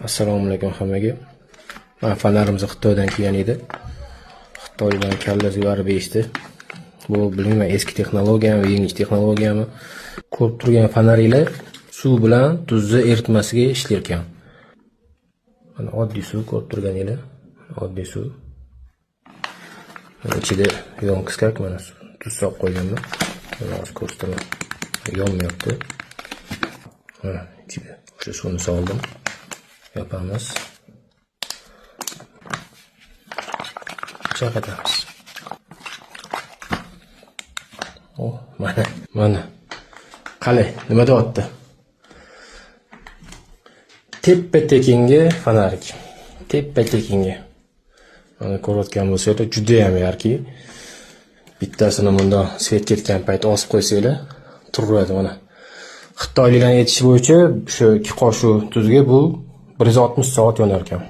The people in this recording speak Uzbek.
Assalomu alaykum hammaga. Mana fonarimiz Xitoydan kelgan edi. Xitoydan kallasiga yuborib berishdi. Bu bilmayman, eski texnologiyami, yangi texnologiyami. Ko'rib turgan fonaringlar suv bilan tuzni eritmasiga ishlar ekan. Mana oddiy suv ko'rib turganinglar, oddiy suv. Mana ichida ёмкость, mana tuz solib qo'yganman. Mana hozir ko'rsataman. Yonmayapti. Mana ichiga o'sha suvni soldim. Yopamiz. Chaqatamiz. Oh, mana, mana. Qalay, nima deyapti? Tepa tekinga fonarik. Tepa tekinga. Mana ko'rayotgan bo'lsanglar, juda ham яркий. Bittasini bundoq свет ketgan payt osib qo'ysanglar, turaveradi mana. Xitoyliklarning aytishi bo'yicha, shu 2 qoshiq tuzga bu 160 soat yonar ekan.